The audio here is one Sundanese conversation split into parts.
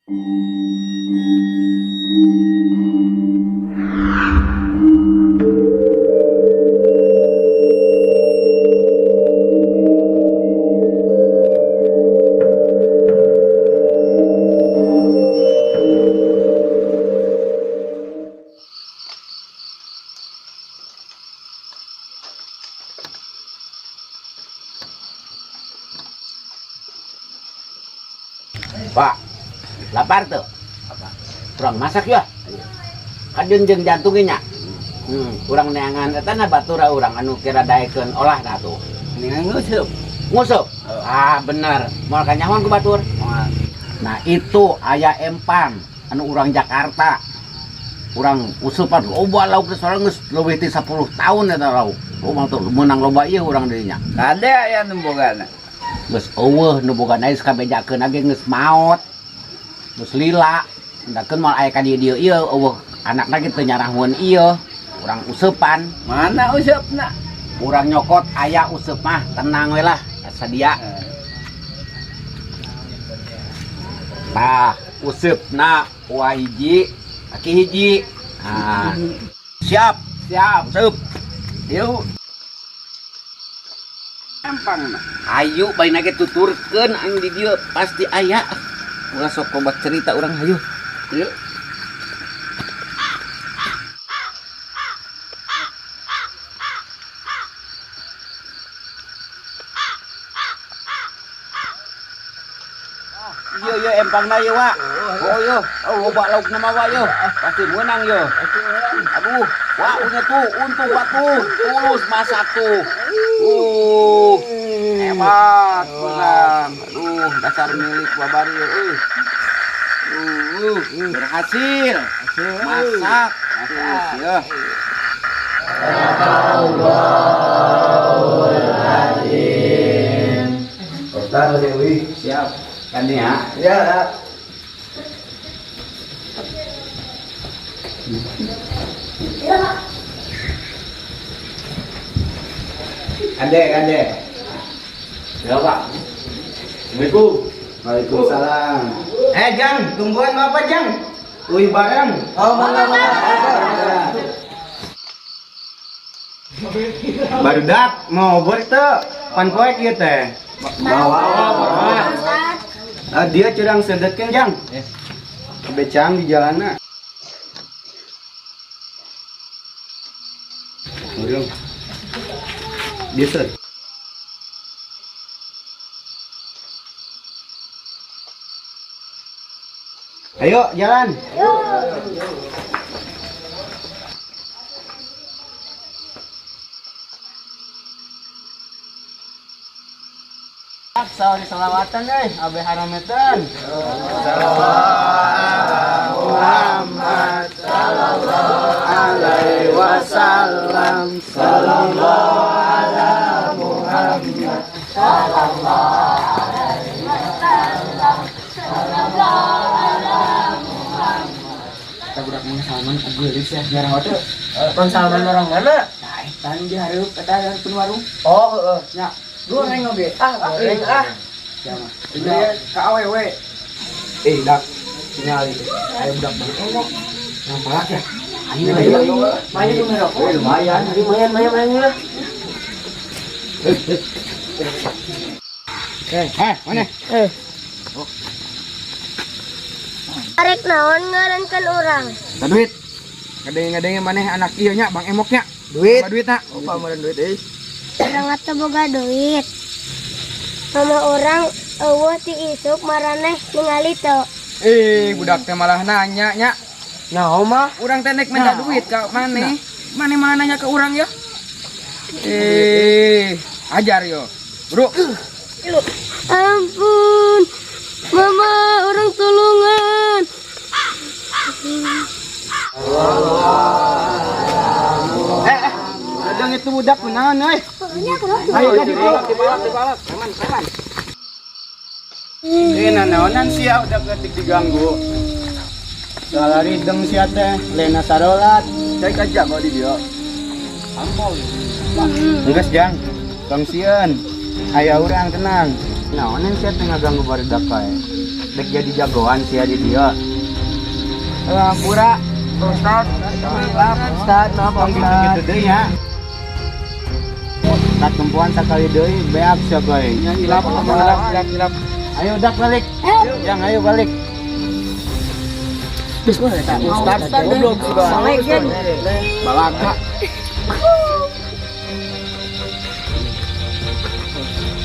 Pak, lapar tuh. Kurang masak ya. Kajeun jeung jantungnya nya. Urang neangan eta na batura urang anu kira daekeun olah na tuh. Mendingan nguseup. Nguseup. Ah, bener. Moal kanyahoan ku batur. Moal. Nah, itu aya empang anu urang Jakarta. Urang usupan loba lauk teh soalnya geus leuwih ti 10 tahun eta lauk. Loba tuh meunang loba ieu urang dirinya. Kade aya nu bogana. Geus eueuh nu bogana geus kabejakeun age geus maot. Geus lila. Ndakeun moal aya ka dieu-dieu ieu eueuh anakna ge teu nyarahun ieu. Urang useupan. Mana useupna? Urang nyokot aya useup mah tenang we lah sadia. Tah, useupna wa hiji, kaki hiji. Nah, siap, Siap. useup. Yuk. Empang na. Ayo bae ge tuturkeun aing di dieu pasti aya. Ulah sok loba cerita urang hayu. Yuk. Iya iya empangna ieu wa. Oh iya, oh loba laukna mah wa ieu. Pasti meunang ieu. Aduh, wa unya tuh untung batu tulus masak tuh. Hebat menang. Aduh, dasar milik babari euy. Berhasil. Masak. Terus ya. Bentar Dewi. Siap. Kan ya. Ya. Ade, ade. Ya, Pak. Assalamualaikum. Waalaikumsalam. Jang, tungguan apa, Jang? Uy bareng. Oh, mangga mangga. Barudak mau obor teu? Pan poek ieu teh. Bawa. Ah, dia curang sedetkeun, Jang. Becang di jalanna. Urang. Biasa. Ayo jalan. Sawah selawatan euy, abe harametan. Muhammad sallallahu alaihi wasallam. Sallallahu ala Muhammad. Kita budak Mang Salman geuleuh ya, jarang waktu. Mang Salman orang mana? Nah, eta nu di hareup eta hareupeun warung. Oh, heeh. Nya, goreng oge. Ah, goreng ah. Ya mah. Ini ka awewe. Eh, dak. Sinyal itu. Ayo budak bang. Yang palak ya? Ayo, ayo, ayo. Main itu merokok. Eh, lumayan. Lumayan, lumayan, lumayan lah. Mana? Arek naon ngarankan urang. Tak duit. Ngadeng-ngadeng maneh anak ieu nya Bang Emoknya. Duit. Apa duit na? Oh, pameran duit euy. Urang atuh boga duit. Mama urang eueuh ti isuk maraneh ningali teu. Eh, budak teh malah nanya nya. Nah, mah. Urang teh nek minta duit ka maneh. Maneh malah nanya ke urang ya. Eh, ajar yo. Bro. Ampun. Mama, urang tulungan. Kadang itu budak kunaon euy. Ayo dipalak, dipalak, dipalak. Preman, preman. Eh, nanaonan sia udah ketik diganggu. Salah rideng sia teh, lena sarolat. Saya kaja kok di dia. Enggeus Jang. Tong sieun. Aya urang tenang. Naonan sia teh ngaganggu barudak kae. Dek jadi jagoan sia di dieu. Hampura, Ustad. Maaf, Ustad. Maaf, Tong Ustad. gitu-gitu deui nya. Katempuan sakali deui beak sia bae. Nya hilap, Hilap, hilap, hilap. Ayo dak balik. Yang ayo balik. Ustad goblok juga. Balaka.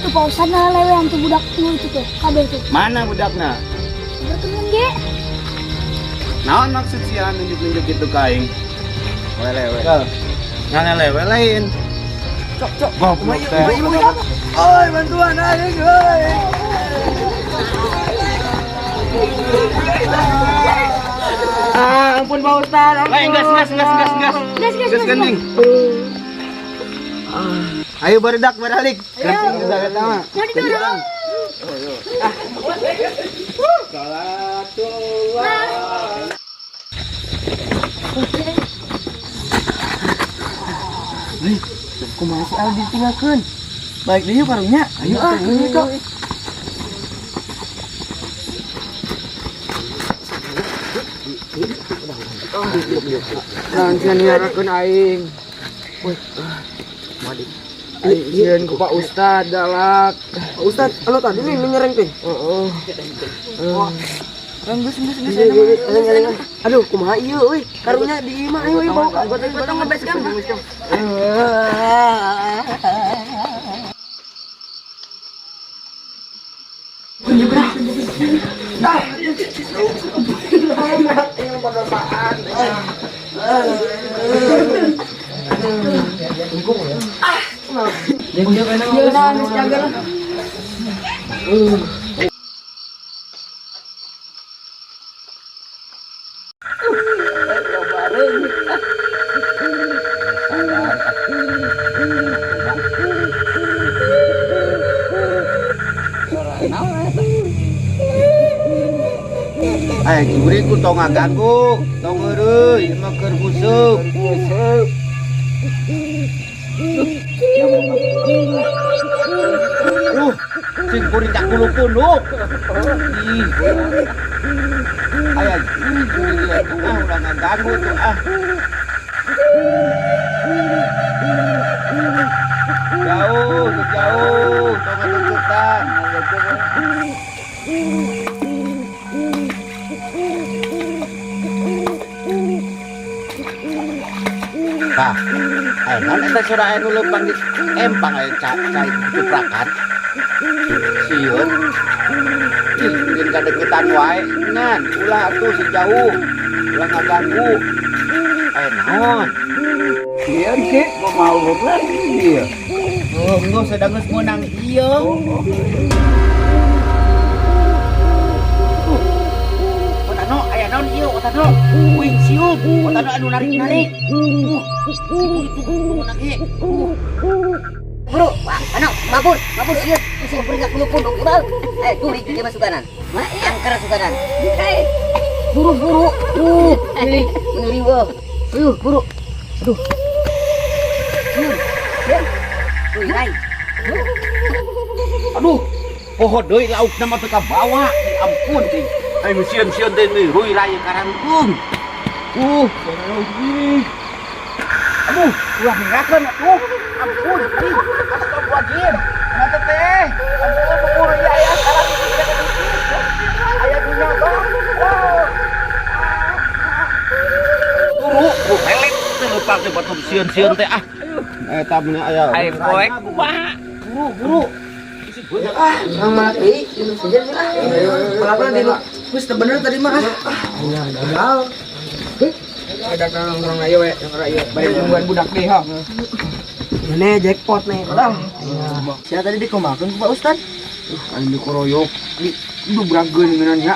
Tuh Pak Ustad ngalewean tuh budak nu itu tuh, kabeh tuh. Mana budakna? Bertemu ge. Naon maksud sia nunjuk-nunjuk gitu ka aing? Lelewe. Ngalelewe lain. Cok, cok. Goblok teh. Oi, bantuan aing, oi. Ah, ampun Pak Ustad, ampun. Lain gas gas gas gas gas. Gas gas Gas gas. gandeng. Ayo barudak balik. Ayo. Gas. Mau didorong. Kumaha si Aldi ditinggalkeun? Balik deui karunya. Ayo ah, ini kok. Naon sia niarakeun aing. Aing sieun ku Pak Ustad galak. Pak Ustad, anu tadi nih nyereng teh. Heeh. Geus geus geus. Aduh, kumaha ieu euy? Karunya di imah ayo ayo bawa gotong ngebes kan. Eh, jurig ku tong ngaganggu, tong heureuy, mah keur busuk. Sing kuring tak kuluk-kuluk. Ih. Aya jurig jurig ieu tuh ah ulah ngaganggu tuh ah. Jauh, tuh jauh, tong ngetututan. Tah, naon eta suara anu leumpang di empang aya cai cuprakan. Sieun. Ih, mungkin kadeukeutan wae ngan ulah atuh sejauh. Ulah ngaganggu. Naon? Sieun ke mau lagi dia. Oh, enggeus sedang geus meunang ieu. Otano, aya naon ieu Otano? Uing siun, Otano anu narik-narik. Itu meunang ieu. Bro, wah, ano, mabur, mabur sieun, sing kuring kulupun dong ibal. Eh, jurig ieu mah suganan. Angker suganan. Eh, buru buru. Ini ngeri wah. Buru. Aduh. Sieun. Tuh, rai. Aduh, poho deui laukna mah teu kabawa. Ampun cing. Ayo sieun-sieun teh nih ruy rai karangkung. Aduh, ulah mirakeun atuh. Ampun, ih, astagfirullahaladzim. Mata teh. Ampun, bubur ieu aya sekarang ini aya dunya bang. Wow. Turu, ku pelet teh leupak teh batum sieun-sieun teh ah. Eta mun aya. Ayo poek kumaha? Buru, buru. Ah, nang mati, sejen ah. Pelapor di Geus teu bener tadi mah. Ya, gagal. Ada kang nongkrong ayo we, nongkrong ayo. Bari nungguan budak deh, ha. Ini jackpot nih. Lah. Sia tadi dikumakeun ku Pak Ustad. Aing dikoroyok. Di dubrageun ngeunan nya.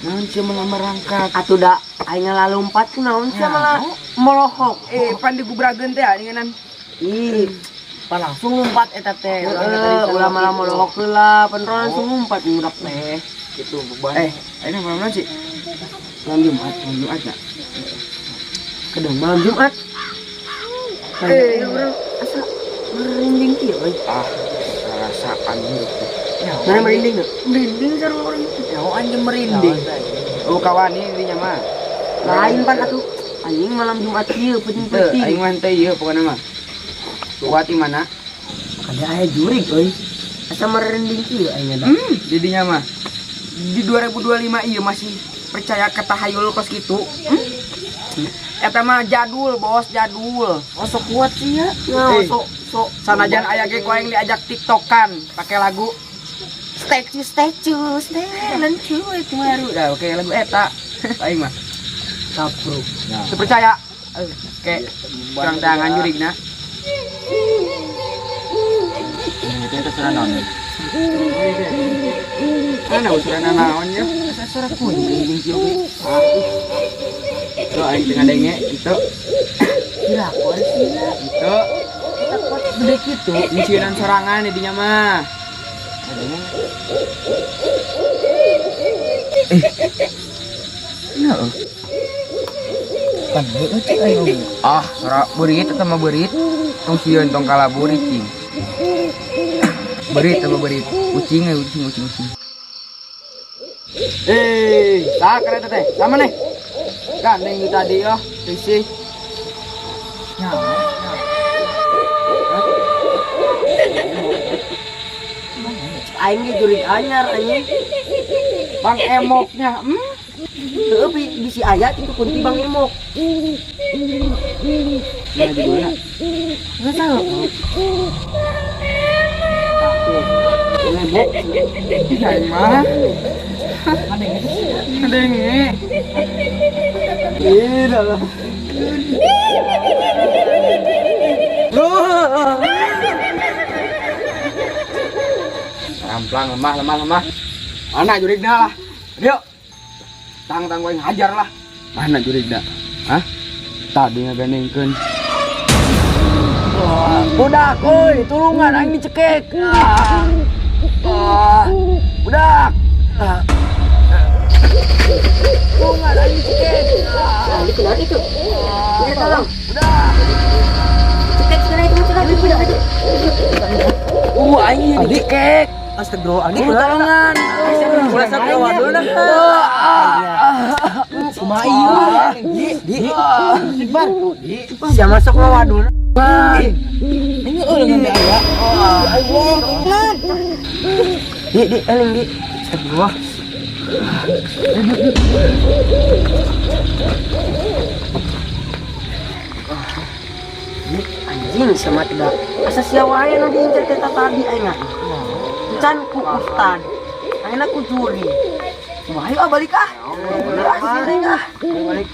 Naon sia malah merangkak. Atuh da aing ngalalompat ku naon sia malah molohok. Eh, pan digubrageun teh ngeunan. Ih, Pan langsung lompat eta teh. heeh, ulah malah molohok heula, pan langsung lompat budak teh. Gitu beban. Eh, ini malam naon sih? Malam Jumat, Malam Jumat ya. kedeng malam Jumat. Eh, urang asa merinding kieu euy. Ah, rasaan gitu. Mana merinding tuh? Merinding sarua urang. Ya anjing merinding. Oh kawani intinya mah. Lain pan atuh. Anjing malam Jumat ieu Teu, penting-penting. aing mah teu ieu pokona mah. Kuat di mana? Ada aya jurig euy. Asa merinding kieu aing ada. Jadinya mah di 2025 iya masih percaya ke tahayul kos gitu. Eta mah jadul, bos, jadul. Oh sok kuat sih ya. Nah, Eh. sok sok Sanajan aya ge ku aing diajak tiktokan pakai lagu statue statue stand cuy kemaru. Nah, oke lagu eta. Aing mah Kapruk. teu percaya. Oke, kurang tangan jurigna. Itu itu suara naon? Mana usuran naon ya? Asa suara kunti kieu ge. Tuh aing teu ngadenge itu. Kira kuat sih ya. Itu Kita kuat gede kitu. nyisieunan sorangan di dinya mah. Eh. Pan heueuh cek aing. Ah, suara beurit eta mah beurit. Tong sieun tong kalah beurit cing. Beurit apa beurit? Ucing ucing ucing ucing. Eh, tak kereta teh. Sama nih. Gandeng di tadi oh, risih. Ya. Aing ge jurig anyar anjing. Bang emoknya. Heueuh bisi aya cing kunti Bang Emok. Mana judulna? Enggak tahu. Bang Emok. Aing mah. Ngadenge. Ih, dah lah. Ramplang lemah lemah lemah. Mana jurigna lah? Yuk. Tang tang gue hajar lah. Mana jurigna? Hah? Tadi ngagandengkeun. Wah, budak, oi, tulungan aing dicekek. Ah. Ah. Budak. Ah. Tulungan aing dicekek. Ah. Itu kenapa itu? Minta tolong. Budak. Cekek sana itu cekek itu itu. Aing dicekek. Astagfirullahaladzim. Tolongan. Ulah sok wadulna. Kumaha ieu? Di di. Iqbal. Sia masuk ngawadulna. Ini eueuh ngan aya. Di di eling di. Astagfirullah. Anjing sama tidak. Asa sia wae nu diincer teh tadi aing mah. Encan ku ustad. Ayeuna ku juri. Kumaha ayo ah balik ah. Ah sini ah. Balik.